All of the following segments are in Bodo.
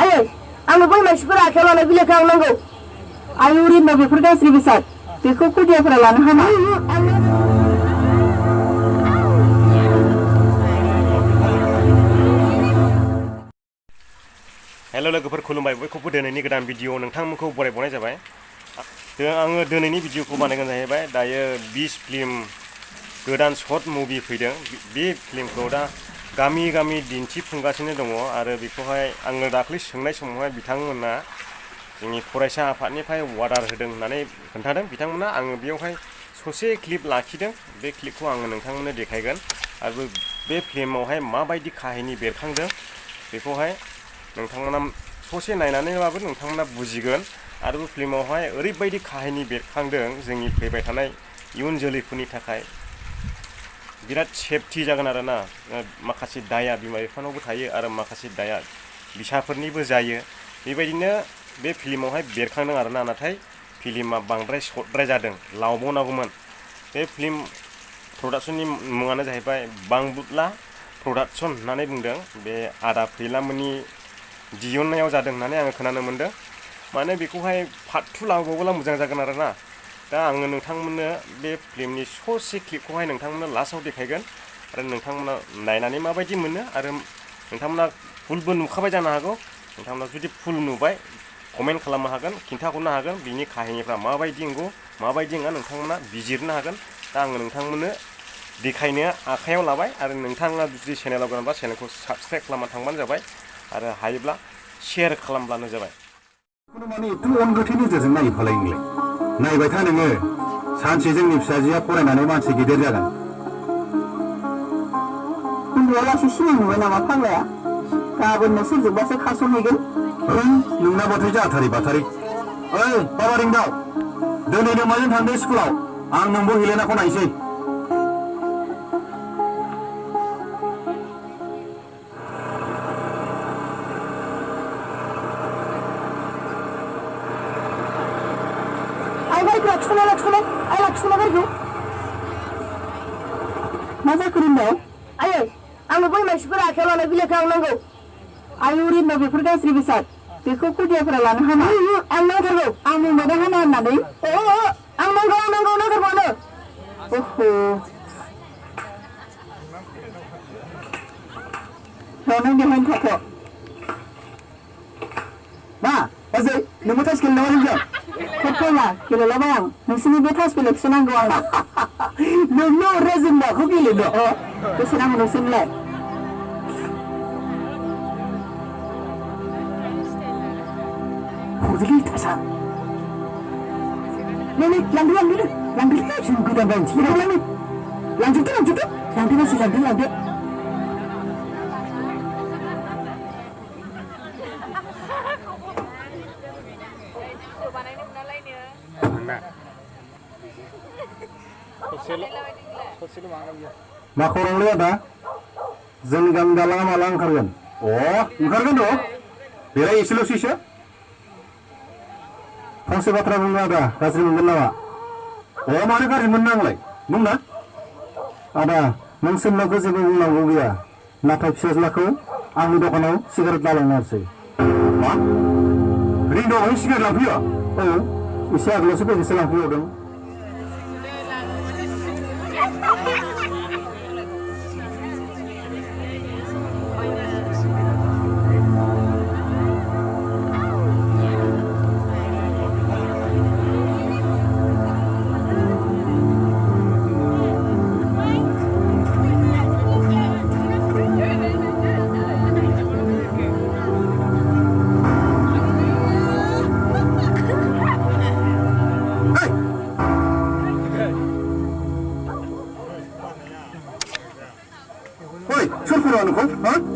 आयै आंनो बै मानसिफोरा आखायाव लानाय बिलाइखौ आं नांगौ आयु रिमबा बेफोर गाज्रि बेसाद बेखौ खुदियाफोरा लानो हामा हेल' लोगोफोर खुलुमबाय बयखौबो दिनैनि गोदान भिडिअ नोंथांमोनखौ बरायबावनाय जाबाय आङो दिनैनि भिडिअखौ बानायगोन जाहैबाय दायो 20 फिल्म गोदान शर्ट मुभि फैदों बे फिल्मखौ दा गामि गामि दिन्थिफुंगासिनो दङ आरो बेखौहाय आङो दाख्लै सोंनाय समावहाय बिथांमोना जोंनि फरायसा आफादनिफ्राय अर्डार होदों होननानै खोन्थादों बिथांमोना आङो बेयावहाय ससे क्लिप लाखिदों बे क्लिपखौ आङो नोंथांमोननो देखायगोन आरो बे फिल्मावहाय माबायदि काहिनी बेरखांदों बेखौहाय नोंथांमोना ससे नायनानैबाबो नोंथांमोना बुजिगोन आरो बे फिल्मावहाय ओरैबायदि काहिनी बेरखांदों जोंनि फैबाय थानाय इयुन जोलैफोरनि थाखाय बिराद सेफटि जागोन आरोना माखासे दाया बिमा बिफानावबो थायो आरो माखासे दाया बिसाफोरनिबो जायो बेबायदिनो बे फिल्मावहाय बेरखांदों आरोना नाथाय फिल्मा बांद्राय सर्टद्राय जादों लावबावनांगौमोन बे फिल्म प्रडाक्सननि मुङानो जाहैबाय बांबुटला प्रडाक्सन होननानै बुंदों बे आदा फैलामोननि दिहुननायाव जादों होननानै आङो खोनानो मोनदों माने बेखौहाय पार्ट 2 लाबोबावला मोजां जागोन आरोना दा आङो नोंथांमोननो बे फिल्मनि ससे क्लिपखौहाय नोंथांमोननो लास्टआव देखायगोन आरो नोंथांमोना नायनानै माबायदि मोनो आरो नोंथांमोना फुलबो नुखाबाय जानो हागौ नोंथांमोना जुदि फुल नुबाय कमेन्ट खालामनो हागोन खिन्थाहरनो हागोन बिनि काहिनीफ्रा माबायदि नंगौ माबायदि नङा नोंथांमोना बिजिरनो हागोन दा आङो नोंथांमोननो देखायनो आखायाव लाबाय आरो नोंथाङा जुदि चेनेलाव गोनांबा चेनेलखौ साबस्क्राइब खालामना थांबानो जाबाय आरो हायोब्ला शेयार खालामब्लानो जाबाय माने एथ' अनगोथै नोजोरजों नायफालाय नोंलाय नायबाय था नोङो सानसे जोंनि फिसाजोआ फरायनानै मानसि गिदिर जागोन उन्दैयालासे सिमां नुबाय नामा फाग्लाया गाबोननो सोरजोंबासो खास'हैगोन नोंना बाथाय जाथारि बाथारि ओइ बाबा रिंदाव दिनैनो माजों थांदों स्कुलाव आं नोंबो हेलेनाखौ नायसै मा जाखो रिमबाव आयै आंनो बै मानसिफोरा आखायाव लानाय बिलाइखौ आं नांगौ आयु रिमबा बेफोर गाज्रि बेसाद बेखौ खुदियाफोरा लानो हामा आं नांथारगौ आं बुंबाय हामा होननानै आं नांगौ नांथारगौआनो नों बेहायनो थाथ' मा बाजै नोंबो थास गेलेनो नामा जोंजों फैला गेलेलाबाय आं नोंसोरनि बे थास बिलाइखौसो नांगौ आंना नोंनो हरना जों माखौ गेलेनो बेसे नांगौ नोंसोरनोलाय हरलै थासा नै लांदो जों गोदान बायनोसै लांजोबदो लांदो मा खौरांलै आदा जोंनि गामि दालाङा माला ओंखारगोन ओंखारगोन र' बेलाय एसेल'सैसो फंसे बाथ्रा बुंनो आदा गाज्रि मोनगोन नामा मानो गाज्रि मोननो आंलाय बुंना आदा नोंसोरनावबो जेबो बुंनांगौ गैया नाथाय फिसाज्लाखौ आंनि दखानाव सिगारेट लालांनासै मा रिंदावहाय सिगारेट लांफैयो एसे आगोलावसो फैनोसो लांफैबावदों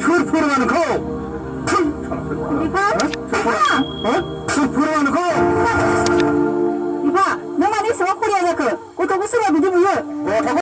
सोर फोरोङा नोंखौ बिफा नों मानो एसेबां खरिया जाखो गथ'खौ सोरबा बिदि बुयो